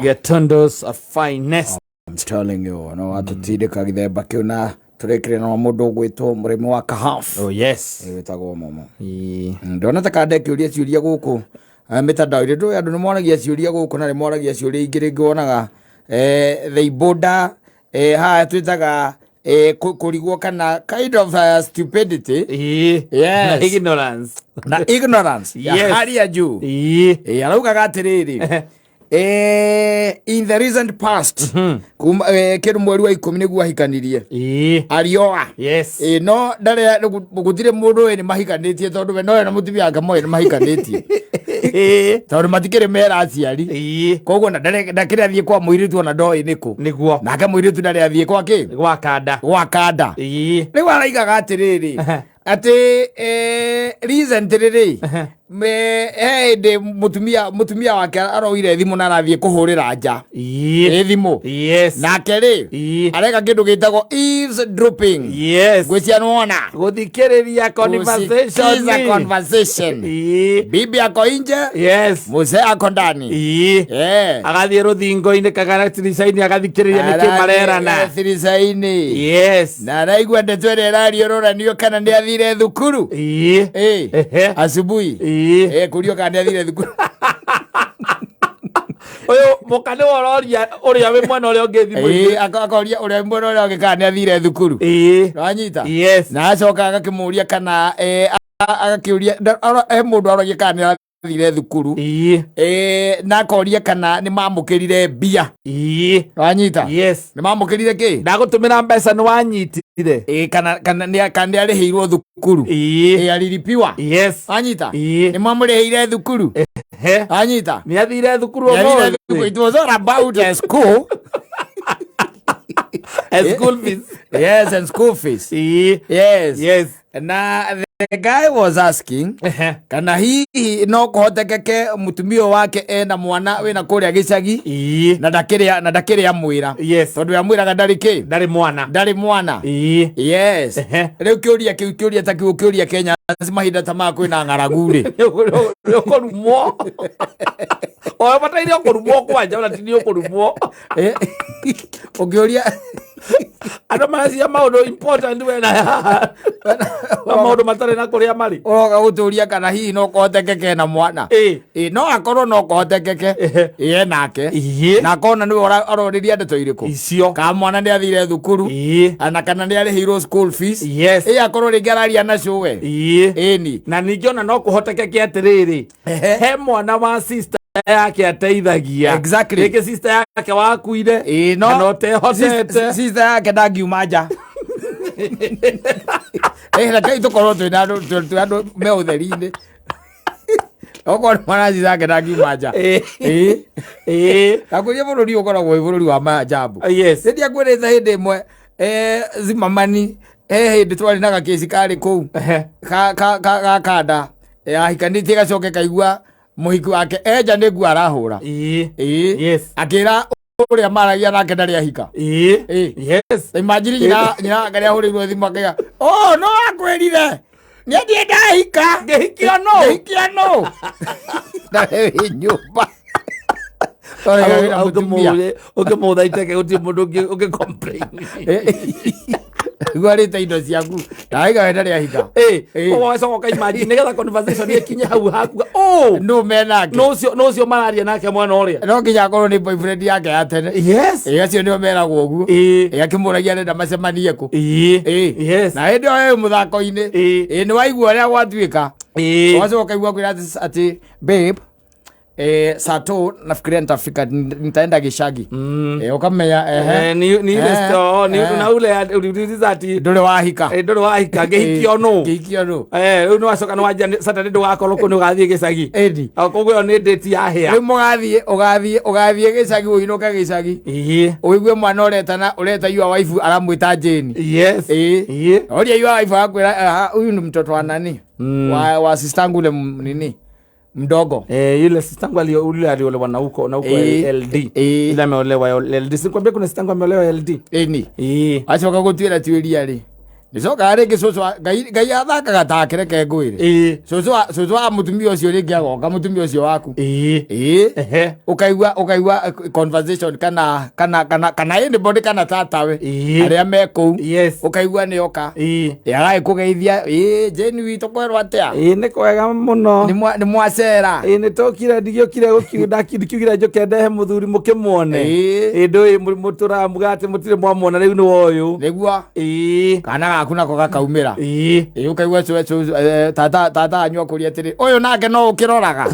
Getondo's finest. I'm telling you, no atutindĩka gĩthemba kĩu na tũrĩkĩre na mũndũ ũgwĩtwo mũrĩmi wa kahaf. Oh yes. Wĩtagwo Momo. Ĩĩ. Ndona ta kande kĩũria ciũria gũkũ mĩtandao-inĩ ndũĩ andũ nĩ moragia ciũria gũkũ na nĩ moragia ciũria ingĩ rĩngĩ wonaga they border haha twĩtaga kũrigwo kana kind of stupidity. Ĩĩ. Yes. Na ignorance. Na ignorance ya hali ya juu. Araugaga atĩrĩrĩ, in the recent past, kuma kĩndũ mweri wa 10 nĩguo ahikanirie, arioa. No ndarĩ gũtirĩ mũndũ ũyũ nĩ mahikanĩtie, tondũ we nowe na mũtumia wake moĩ nĩ mahikanĩtie, tondũ matikĩrĩ mera aciari. Koguo na ndakĩrĩ athiĩ kwa mũirĩtu ona ndoĩ nĩkũ. Nake mũirĩtu ndarĩ athiĩ kwa kĩ? Gwa kanda. Gwa kanda. Rĩu araigaga atĩrĩrĩ, atĩ recently rĩ, he hĩndĩ mũtumia wake aroire thimũ na arathiĩ kũhũrĩra nja. Ĩ thimũ. Nake rĩ, areka kĩndũ gĩtagwo eavesdropping. Ngwĩcia nĩwona. Gũthikĩrĩria conversation. Kusikiza conversation. Bibi ako nje, mzee ako ndani. Agathiĩ rũthingo-inĩ kagana tirica-inĩ agathikĩrĩria nĩkĩ marerana. Tirica-inĩ. Na araigua ndeto ĩrĩa ĩrariũrũranio kana nĩ athire thukuru. Asubuhi. Kũrio kana nĩ athire thukuru. Ũyũ mũka nĩwe ũroria ũrĩa wĩ mwena ũrĩa ũngĩ thimũ-inĩ. Akoria ũrĩa mwena ũrĩa ũngĩ kana nĩ athire thukuru. Wanyita? Yes. Na acoka agakĩmũria kana agakĩũria he mũndũ aroria kana nĩ athire thukuru. Na akoria kana nĩ mamũkĩrire mbia. Wanyita? Yes. Nĩ mamũkĩrire kĩ? Ndagũtũmĩra mbeca nĩ wanyitire. Kana nĩ arĩhĩirwo thukuru. Alilipiwa. Wanyita? Nĩ mamũrĩhĩire thukuru. Wanyita? Nĩ athire thukuru Nĩ athire ũmũthĩ. thukuru. It was all about the school. And school fees. Yes, and school fees. Yes. Na the guy was asking kana hihi no kũhotekeke mũtumia ũyũ wake ena mwana wĩna kũrĩa gĩcagi na ndakĩrĩ amwĩra, tondũ amwĩraga ndarĩ kĩ? Ndarĩ mwana. Ndarĩ mwana. Yes. Rĩu kĩũria kĩu, kĩũria ta kĩu, kĩũria Kenya mahinda ta maya kwĩna ng'aragu rĩ. Nĩ ũkũrumwo. O bataire ũkũrumwo kwanja ona ti nĩ ũkũrumwo. Ũngĩũria Andũ maracia maũndũ important we na na maũndũ matarĩ na kũrĩa marĩ. Ũroka gũtũria kana hihi no kũhotekeke ena mwana. No akorwo no kũhotekeke ĩ enake na akona nĩwe arorĩria ndeto irĩkũ Icio. Kana mwana nĩ athire thukuru na kana nĩ arĩhĩirwo school fees. Ĩ akorwo rĩngĩ araria na cũwe. Ĩni. Na ningĩ ona no kũhotekeke atĩrĩrĩ, he mwana wa sister yake ateithagia. Rĩngĩ sister yake wakuire Ĩ no kana ũtehotete. Sister yake ndangiuma nja. Rekei tũkorwo twĩna andũ twĩ andũ me ũtheri-inĩ. Okorwo nĩ mwana sister yake ndangiuma nja. Nakwĩria bũrũri ũyũ ũkoragwo wĩ bũrũri wa maajabu. Rĩrĩa ngwĩrĩte hĩndĩ ĩmwe Zimmerman, he hĩndĩ twarĩ na gakĩci karĩ kũu ga kanda ahikanĩtie, gacoke kaigua mũhiki wake enja nĩ nguo arahũra. Akĩra ũrĩa maragia nake ndarĩ ahika. Imagine nyina wake nĩ ahũrĩirwo thimũ akaiga, "Oh, no akwĩrire nĩ ndiĩ ndahika." Ngĩhikio nũ? Ngĩhikio nũ? Na we wĩ nyũmba. Ũngĩmũtha iteke gũtirĩ mũndũ ũngĩ complain. Guarĩte indo ciaku ndaiga we ndarĩ ahika. Ũgacoka ũkaimagine nĩgetha conversation ĩkinye hau hakuga oh nũ menake? Nũ ũcio mararia nake mwena ũrĩa? No nginya akorwo nĩ boyfriend yake ya tene. Acio nĩo meragwo ũguo. Akĩmũragia arenda macemanie kũ. Na hĩndĩ ĩyo ĩ mũthako-inĩ. Nĩ waigua ũrĩa gwatuĩka. Ũgacoka ũkaigua kwĩra atĩ babe, saa tu nafikiria nitafika, nitaenda gĩcagi. Ũkamenya ehe. Ni ile na ule uliuliza ati ndũrĩ wahika. Ndũrĩ wahika, ngĩhikio nũ? Ngĩhikio nũ? Rĩu nĩ wacoka nĩ wanjia Saturday ndũgakorwo kũ, nĩ ũgathiĩ gĩcagi. Ĩni. Koguo ĩyo nĩ date ya hĩa. Rĩu mũgathiĩ ũgathiĩ gĩcagi, ũinũke gĩcagi, ũigue mwana ũretana ũreta your wife aramwĩta Jane. Oria your wife akwĩra, "Aha, huyu ni mtoto wa nani?" Wa sistangu ule nini mdogo. Yule sistangu yule aliolewa na huko LD. Yule ameolewa LD. Sikwambia kuna sistangu ameolewa LD. Ĩni. Acoka gũtuĩra tuĩria rĩ. Nĩcokaga rĩngĩ cũcũ Ngai athakaga take, reke ngwĩre. Cũcũ wa mũtumia ũcio rĩngĩ agoka, mũtumia ũcio waku. Ĩĩ. Ũkaigua conversation kana anybody kana tatawe arĩa me kũu. Ũkaigua nĩ oka. Agagĩkũgeithia, ĩĩ Jane witũ kwerwo atĩa? Ĩĩ nĩ kwega mũno. Nĩ mwacera. Ĩĩ nĩ tũkire, ndigĩũkire gũkiuga, ndikiugire njũke ndehe mũthuri mũkĩmuone. Ĩĩ ndũĩ mũtũraga muga atĩ mũtirĩ mwamuona, rĩu nĩ woyũ. Nĩguo. Kana gaku nako gakaumĩra. Ĩĩ. Ũkaigua tata anyu akũria atĩrĩ, ũyũ nake no ũkĩroraga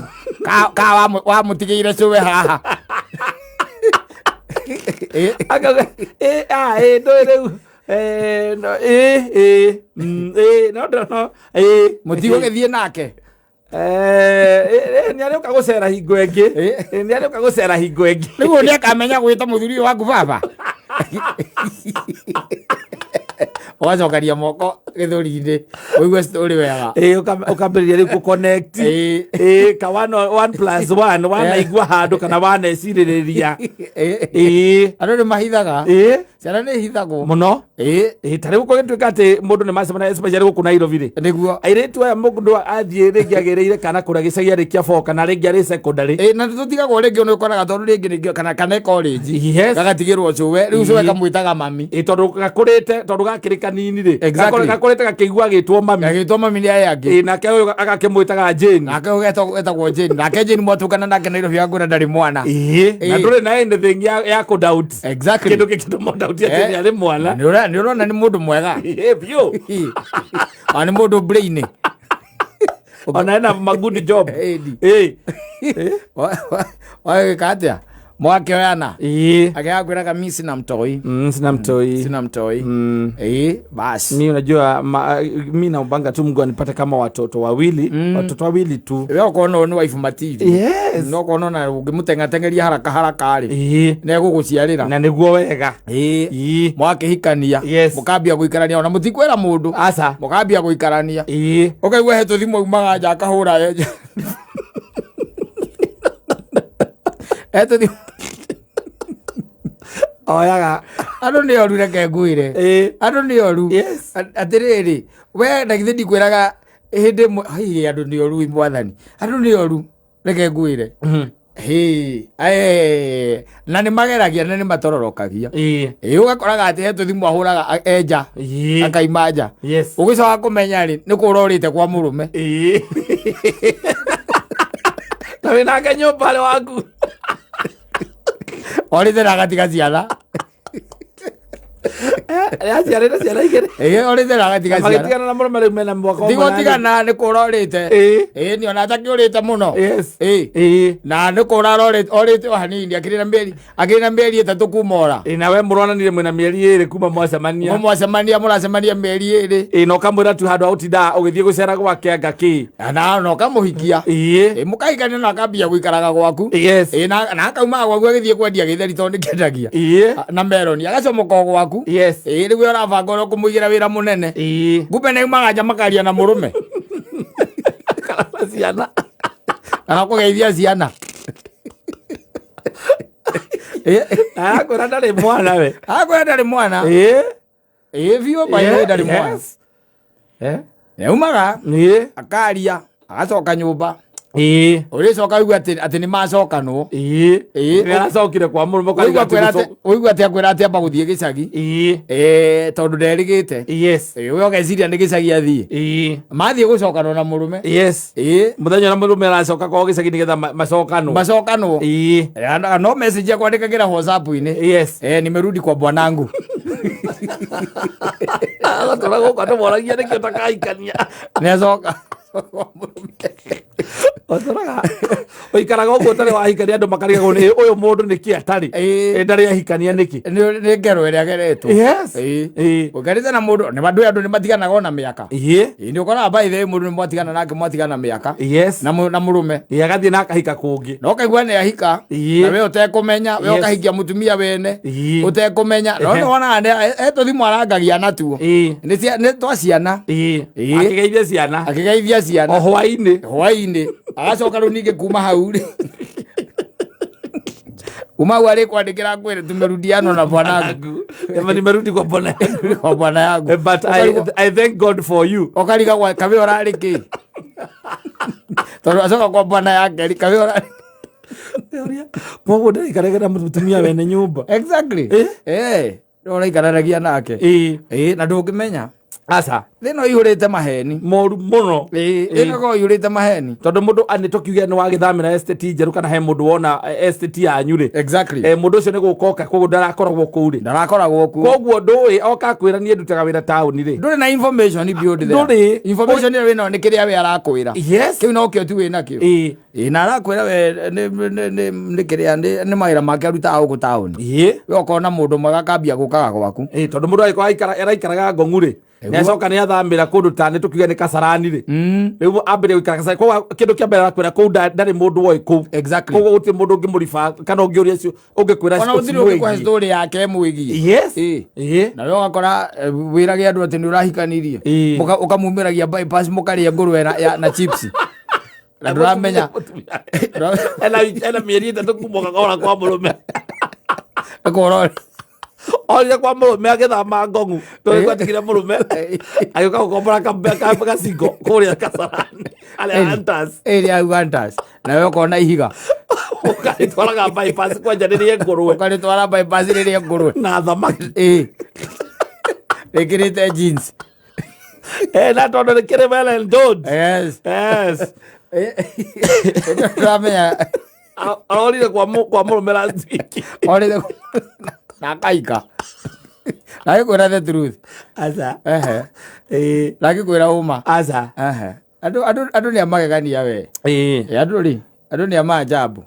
ka wamũtigĩire cũwe haha. Akauga ĩĩ ĩĩ ndũĩ rĩu no ĩĩ ĩĩ ĩĩ no no ĩĩ. Mũtigũgĩthiĩ nake. Nĩ arĩũka gũcera hingo ĩngĩ. Nĩ arĩũka gũcera hingo ĩngĩ. Rĩu nĩ akamenya gwĩta mũthuri ũyũ waku baba. Ũgacokaria moko gĩthũri-inĩ ũigue story wega. Ĩĩ, ũkambĩrĩria rĩu gũ-connect. Ĩĩ, ka one plus one wanaigua handũ kana wanecirĩrĩria. Ĩĩ. Andũ nĩ mahithaga. Ciana nĩ ihithagwo. Mũno. Ĩĩ. Ta rĩu kũgĩtuĩka atĩ mũndũ nĩ macemania, especially gũkũ Nairobi rĩ. Nĩguo. Airĩtu aya mũndũ athiĩ rĩngĩ agĩrĩire kana kũrĩa gĩcagi arĩkia four kana rĩngĩ arĩ secondary. Ĩĩ, na tũtigagwo rĩngĩ nĩ ũkoraga tondũ rĩngĩ kana college. Gagatigĩrwo cũwe, rĩu cũwe kamwĩtaga mami. Ĩĩ, tondũ gakũrĩte, tondũ gakĩrĩ kanini rĩ. Exactly. Gakũrĩte gakĩigua agĩtwo mami. Gagĩtwo mami nĩ aya angĩ. Ĩĩ, nake ũyũ agakĩmwĩtaga Jane. Nake ũyũ etagwo Jane. Nake Jane mwatũngana nake Nairobi akwĩra ndarĩ mwana. Ĩĩ, na ndũrĩ na anything ya kũ doubt. Exactly. Kĩndũ gĩkĩtũma doubt atĩ nĩ arĩ mwana. Nĩ ũrona nĩ mũndũ mwega. Ĩĩ, biũ. Ona nĩ mũndũ brain. Ona ena ma good job. Ĩĩ. Wagĩka atĩa? Mwakĩoyana. Ĩĩ. Akĩgakwĩraga mi sina mtoi. Sina mtoi. Sina mtoi. Ĩĩ, basi. Mi unajua mi naombanga tu Mungu anipate kama watoto wawili, watoto wawili tu. We ũkona ũyũ nĩ wife material. Yes. No ũkona ona ũngĩmũteng'ateng'eria haraka haraka rĩ. Ĩĩ. Nĩ egũgũciarĩra. Na nĩguo wega. Ĩĩ. Ĩĩ. Mwakĩhikania. Yes. Mũkambia gũikarania ona mũtikwĩra mũndũ. Aca. Mũkambia gũikarania. Ĩĩ. Ũkaigua he tũthimũ aumaga nja akahũra. He tũthimũ. Oyaga. Andũ nĩ oru, reke ngwĩre. Ĩĩ. Andũ nĩ oru. Yes. Atĩrĩrĩ, we na githĩ ndikwĩraga hĩndĩ ĩmwe, hĩ, andũ nĩ oru mwathani. Andũ nĩ oru, reke ngwĩre. Hĩ, na nĩ mageragia na nĩ matororokagia. Ĩĩ. Ĩĩ, ũgakoraga atĩ he tũthimũ ahũraga enja. Ĩĩ. Akaima nja. Yes. Ũgĩcoka kũmenya rĩ, nĩ kũra ũrĩte kwa mũrũme. Ĩĩ. Na wĩnake nyũmba arĩ waku. Orĩte na agatiga ciana. Aciarĩte ciana igĩrĩ. Ĩĩ, orĩte na agatiga ciana. Magĩtigana na mũrũme rĩu mena mwaka ũmwe na Ndigũtigana nĩ kũra orĩte. Ĩĩ. Ĩĩ, nĩ ona atakĩũrĩte mũno. Yes. Ĩĩ. Ĩĩ. Na nĩ kũra orĩte o hanini, akĩrĩ na mĩeri 3 kuma ora. Ĩĩ, na we mũronanire mwĩna mĩeri 2 kuma mwacemania. Mwacemania, mũracemania mĩeri 2. Ĩĩ, na ũkamwĩra tu handũ ha gũtinda ũgĩthiĩ gũcera gwake anga kĩ. Na ũkamũhikia. Ĩĩ. Ĩĩ, mũkahikania na akambia gũikaraga gwaku. Yes. Ĩĩ, na akaumaga gwaku agĩthiĩ kwendia gĩtheri tondũ nĩ kĩendagia. Ĩĩ. Na meroni agacomoka o gwaku. Yes. Ĩĩ, rĩu we ũrabanga ũrĩa ũkũmũigĩra wĩra mũnene. Ĩĩ. Kumbe nĩ aumaga nja makaria na mũrũme. Kana ciana. Kana kũgeithia ciana. Akwĩra ndarĩ mwana we. Akwĩra ndarĩ mwana. Ĩĩ. Ĩĩ, biũ, by the way, ndarĩ mwana. Yes. Eh? Nĩaumaga. Ĩĩ. Akaria, agacoka nyũmba. Ĩĩ. Ũrĩcoka ũigua atĩ nĩ macokanwo. Ĩĩ. Ĩĩ. Nĩ aracokire kwa mũrũme ũkariga Ũigua atĩ ũigua atĩ akwĩra atĩ amba gũthiĩ gĩcagi. Ĩĩ. Ĩĩ, tondũ nderĩgĩte. Yes. Ĩĩ, we ũgeciria nĩ gĩcagi athiĩ. Ĩĩ. Mathiĩ gũcokanwo na mũrũme. Yes. Ĩĩ. Mũthenya ũrĩa mũrũme aracoka kwao gĩcagi nĩgetha macokanwo. Macokanwo. Ĩĩ. No message akwandĩkagĩra WhatsApp-inĩ. Yes. Nimerudi kwa bwanangu. Agatũra gũkũ andũ moragia nĩkĩ ũtakahikania. Nĩ acoka. Ũtũraga ũikaraga ũguo ũtarĩ wahikania andũ makarigagwo nĩ ũyũ mũndũ nĩkĩ atarĩ. Ĩĩ. Ĩ, ndarĩ ahikania nĩkĩ. Nĩ ngero ĩrĩa ageretwo. Yes. Ĩĩ. Ĩĩ. Ũikarĩte na mũndũ, nĩ andũ nĩ matiganaga ona mĩaka. Ĩĩ. Ĩĩ, nĩ ũkoraga by the way mũndũ nĩ mwatigana nake mwatigana mĩaka. Yes. Na mũrũme. Ĩĩ, agathiĩ na akahika kũngĩ. Na ũkaigua nĩ ahika. Ĩĩ. Na we ũtekũmenya, we Yes. ũkahikia mũtumia wene. Ĩĩ. Ũtekũmenya. No Ehe. nĩ wonaga he tũthimũ arangagia natuo. Ĩĩ. Nĩ twa ciana. Ĩĩ. Ĩĩ. Akĩgeithia ciana. Akĩgeithia ciana. O hwaĩ-inĩ. Hwaĩ-inĩ. Agacoka rĩu ningĩ kuma hau rĩ. Uma hau arĩkwandĩkĩra ngwĩre tumerudiano na bwanangu. Ema nimerudi kwa bwana yangu. Kwa bwana yangu. But I thank God for you. Ũkariga gwa kabe ũrarĩ kĩ? Tondũ acoka kwa bwana yake rĩ, kabe ũrarĩ. Koguo ndĩraikarage na mũtumia wene nyũmba. Exactly. Eh? Eh, ũraikaranagia nake. Ĩĩ. Ĩĩ, na ndũngĩmenya. Aca. Thĩ ĩno ĩihũrĩte maheni. Moru mũno. Ĩĩ, Ĩĩ. ĩno ĩkoragwo ĩihũrĩte maheni. Tondũ mũndũ nĩ tũkiuge nĩ wagĩthamĩra estate njerũ kana he mũndũ wona estate yanyu rĩ. Exactly. Mũndũ ũcio nĩ gũka oka koguo ndarakoragwo kũu rĩ. Ndarakoragwo kuo. Koguo ndũĩ oka kwĩra niĩ ndutaga wĩra taũni rĩ. Ndũrĩ na information beyond there. Ndũrĩ. Information ĩrĩa wĩnayo nĩ kĩrĩa we arakwĩra. Yes. Kĩu nokĩo tu wĩnakĩo. Ĩĩ. Ĩĩ, na arakwĩra we nĩ kĩrĩa nĩ mawĩra make arutaga gũkũ taũni. Ĩĩ. We ũkona mũndũ mwega akambia gũkaga gwaku. Ĩĩ, tondũ mũndũ angĩkorwo araikaraga ngong'u rĩ, nĩ acoka nĩ athamĩra kũndũ ta nĩ tũkiuge nĩ Kasarani rĩ. Rĩu ambĩrĩria gũikara Kasarani. Koguo kĩndũ kĩa mbere arakwĩra kũu ndarĩ mũndũ woĩ kũu. Exactly. Koguo gũtirĩ mũndũ ũngĩmũriba kana ũngĩũria ũcio ũngĩkwĩra Ona gũtirĩ ũngĩkũhe story yake ĩmwĩgiĩ. Yes. Ĩĩ. Ĩĩ. Na we ũgakora wĩrage andũ atĩ nĩ ũrahikanirie. Ĩĩ. Ũkamumĩragia bypass mũkarĩa ngũrwe na chips. Na ndũramenya. Ena mĩeri 3 kuma ũkakora kwa mũrũme. Ũkora Orire kwa mũrũme agĩthama ngong'u tondũ gwatigire mũrũme agĩũka gũkombora gacingo kũrĩa Kasarani arĩa Hunters. Ĩrĩa Hunters. Na we ũkona ihiga. Ũkarĩtwaraga bypass kwanja rĩrĩe ngũrwe. Ũkarĩtwara bypass rĩrĩe ngũrwe. Na thamaki. Ĩĩ. Rĩkĩrĩte jeans. Na tondũ rĩkĩrĩ well endowed. Yes. Yes. Ndũramenya. Arorire kwa mũrũme last week. Orire na akaika. Na agĩkwĩra the truth. Aca. Ehe. Ĩĩ. Na agĩkwĩra ũma. Aca. Ehe. Andũ nĩ a magegania we. Ĩĩ. Ĩ, andũ rĩ, andũ nĩ a maajabu.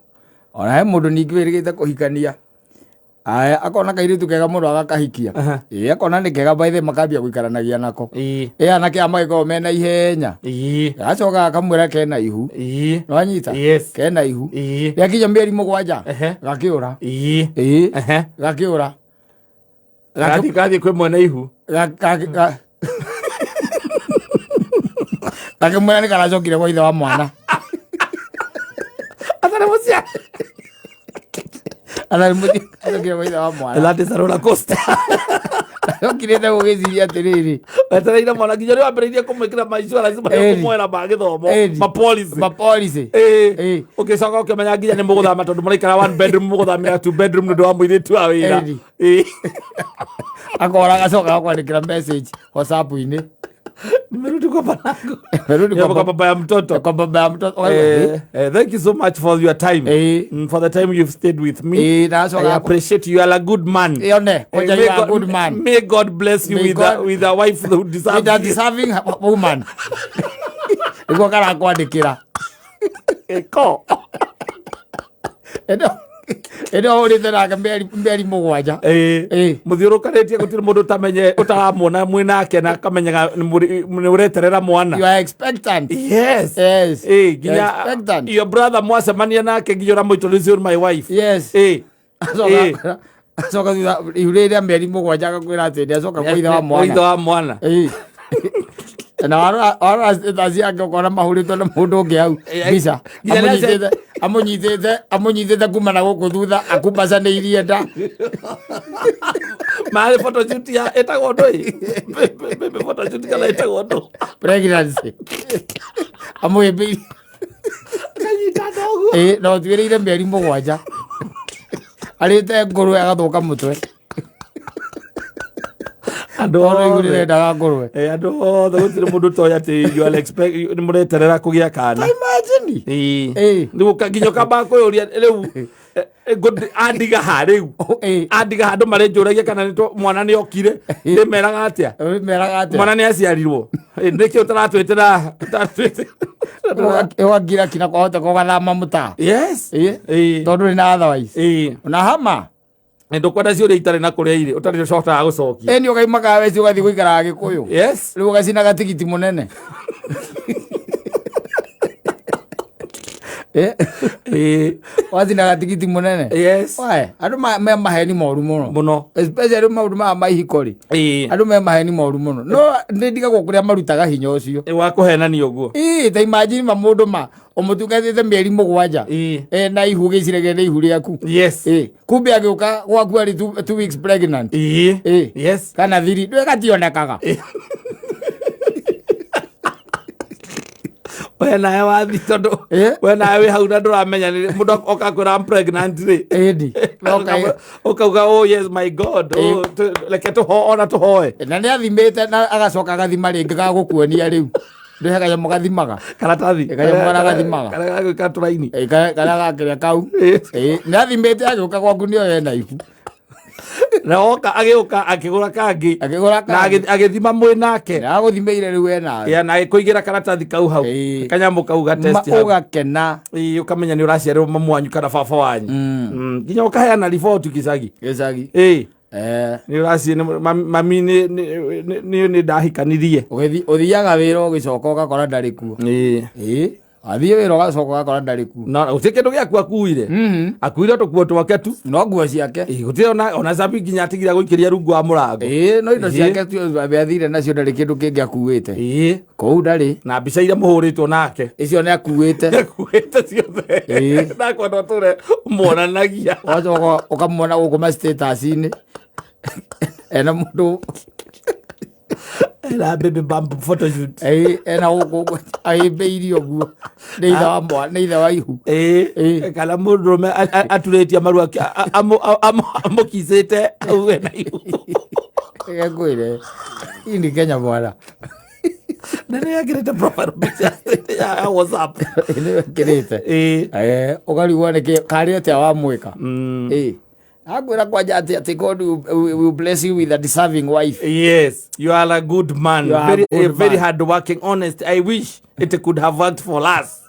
Ona he mũndũ ningĩ wĩrĩgĩte kũhikania. Aya, akona kairĩtu kega mũno agakahikia. Ĩ, akona nĩ kega by the way makambia gũikaranagia nako. Ĩĩ. Ĩ, anake aya magĩkoragwo mena ihenya. Ĩĩ. Agacoka akamwĩra kena ihu. Ĩĩ. Nĩwanyita? Yes. Kena ihu. Ĩĩ. Rĩakinya mĩeri 7, Ehe. gakĩũra. Ĩĩ. Ĩĩ. Ehe. Gakĩũra. Gathiĩ kwĩ mwene ihu. Gakĩmwĩra nĩ karacokire gwa ithe wa mwana. Atarĩ mũciari. Atarĩ mũciari, acokire gwa ithe wa mwana. That is a roller coaster. Okirĩte gũgĩciria atĩrĩrĩ. Wetereire mwana nginya rĩu ambĩrĩirie kũmwĩkĩra ma insurance marĩa ũkũmwera ma gĩthomo, ma policy. Ma policy. Ĩĩ. Ĩĩ. Ũgĩcoka ũkĩmenya nginya nĩ mũgũthama tondũ mũraikara one bedroom mũgũthamĩra two bedroom nĩ ũndũ wa mũirĩtu wa wĩra. Ĩĩ. Ĩĩ. Akora agacoka agakwandĩkĩra message WhatsApp-inĩ. Nimerudi kwa babangu. Nimerudi kwa baba ya mtoto. Kwa baba ya mtoto. Thank you so much for your time. For the time you've stayed with me. Na I appreciate you. You are a good man. Yone, koja you are a good man. May God bless you May God with a wife who deserves with a you. deserving woman. Nĩguo karakwandĩkĩra. Ĩko. Ĩno ĩno ũrĩte nake mĩeri 7. Ĩĩ. Mũthiũrũkanĩtie gũtirĩ mũndũ ũtamenye ũtaramuona mwĩ nake na akamenyaga nĩ ũreterera mwana. You are expectant. Yes. Yes. Ĩĩ, You are nginya expectant. your brother mwacemania nake nginya ũramũ-introduce my wife. Yes. Ĩĩ. Acoka acoka thutha ihu rĩrĩa mĩeri 7 agakwĩra atĩ nĩacoka kwa ithe wa Kwa ithe mwana. wa mwana. Ĩĩ. Na warora status yake ũkona mahũrĩtwo nĩ mũndũ ũngĩ hau mbica. Nginya nĩ Amũnyitĩte amũnyitĩte kuma na gũkũ thutha akumbacanĩirie nda. Marĩ photoshoot ya ĩtagwo ndũĩ? Baby photoshoot kana ĩtagwo ndũ? Pregnancy. Amũhĩmbĩirie. Akanyita nda ũguo. Ĩĩ, na ũtuĩrĩire mĩeri 7. Arĩte ngũrwe agathũka mũtwe. Andũ Tondũ ihu othe. rĩrendaga ngũrwe. Andũ othe gũtirĩ mũndũ ũtoĩ atĩ you are expect nĩ mũreterera kũgĩa kana. Imagine. Ĩĩ. Ĩĩ. Rĩu nginya ũkamba kwĩyũria rĩu andiga ha rĩu. Ĩĩ. Andiga handũ marĩnjũragia kana mwana nĩ okire. Ndĩmeraga atĩa? Ũrĩmeraga atĩa? Mwana nĩ aciarirwo. Nĩkĩo ũtaratwĩtĩra, ũtaratwĩtĩra. Ũgakira kina kwahota ũgathama mũtaa. Yes. Ĩĩ. Ĩĩ. Tondũ ndũrĩ na otherwise. Ĩĩ. Ona hama. Nĩ ndũkwenda ciũria itarĩ na kũrĩa irĩ, ũtarĩ ũcokaga gũcokia. Ĩni ũkaima kaweci ũgathiĩ gũikaraga Gĩkũyũ. Yes. Rĩu ũgacina gatigiti mũnene. Eh, Ĩĩ. Wacinaga tigiti mũnene. Yes. Wae, andũ me maheni moru mũno. Mũno. Especially maũndũ maya ma ihiko rĩ. Ĩĩ. Andũ me maheni moru mũno. No nĩ ndigagwo kũrĩa marutaga hinya ũcio. Ĩ, wa kũhenania ũguo. Ĩĩ, ta imagine ma mũndũ ma ũmũtungatĩte mĩeri 7. Ĩĩ. Eh, na ihu gĩcirege nĩ ihu rĩaku. Yes. Ĩĩ, kumbe agĩũka gwaku arĩ 2 weeks pregnant. Ĩĩ. Ĩĩ. Yes. Kana thiri, ndũĩ gationekaga. We nawe wathi tondũ Ĩĩ. we nawe wĩ hau na ndũramenya nĩ mũndũ oka kwĩra I'm pregnant rĩ. Ĩndi. Oka- Ũkauga, "Oh yes, my God." Oh, reke tũho ona tũhoe. Na nĩ athimĩte na agacoka agathima rĩngĩ gagũkuonia rĩu. Ndũhe kanyamũ gathimaga. Karatathi. Kanyamũ karĩa gathimaga. Karĩa gagwĩka tũraini. Ĩ, karĩa gakĩrĩa kau. Ĩ. Ĩ, nĩ athimĩte agĩũka gwaku nĩyo ena ihu. Na oka agĩũka akĩgũra kangĩ. Akĩgũra Na kangĩ. agĩthima mwĩ nake. Na agũthimĩire rĩu enawe. Ya, na agĩkũigĩra karatathi kau hau. Ĩ. Kanyamũ kau ga test hau. Ũgakena. Ĩ, ũkamenya nĩ ũraciarĩrwo mamu wanyu kana baba wanyu. Nginya ũkaheana riboti gĩcagi. Gĩcagi. Ĩ. Eh, Nĩ ũraciĩ mami nĩ ndahikanirie. Ũthiaga wĩra ũgĩcoka ũgakora ndarĩ kuo. Ĩ. Ĩ, wathiĩ wĩra ũgacoka ũgakora ndarĩ kuo. Na gũtirĩ kĩndũ gĩaku akuire. Akuire tũkuo twake tu. No nguo ciake. Ĩ, gũtirĩ ona cabi nginya atigire gũikĩria rungu wa mũrango. Ĩ, no indo Ĩ. ciake tu athire nacio ndarĩ kĩndũ kĩngĩ akuĩte. Ĩ. Kũu ndarĩ. Na mbica iria mũhũrĩtwo nake. Icio nĩ akuĩte. Akuĩte ciothe. Ĩ. Nakwenda ũtũre muonanagia. Ũgacoka ũkamuona gũkũ ma status-inĩ. Ena mũndũ Ena baby bump photoshoot. Ĩ, ena gũkũ ahĩmbĩirie ũguo. Nĩ ithe wa mwana, nĩ ithe wa ihu. Ĩ. Ĩ. Kana mũndũrũme aturĩtie maru amũkicĩte auge na ihu. Reke ngwĩre. Hii ni Kenya bwana. Na nĩ ekĩrĩte profile picture ya WhatsApp. Nĩ wekĩrĩte. Ĩ. Eh, ũkarigwo nĩkĩ karĩ atĩa wamwĩka. Ĩ. Akwĩra kwanja atĩ God will bless you with a deserving wife. Yes, you are a good man. You are a Very, good very man. hardworking, honest. I wish it could have worked for us.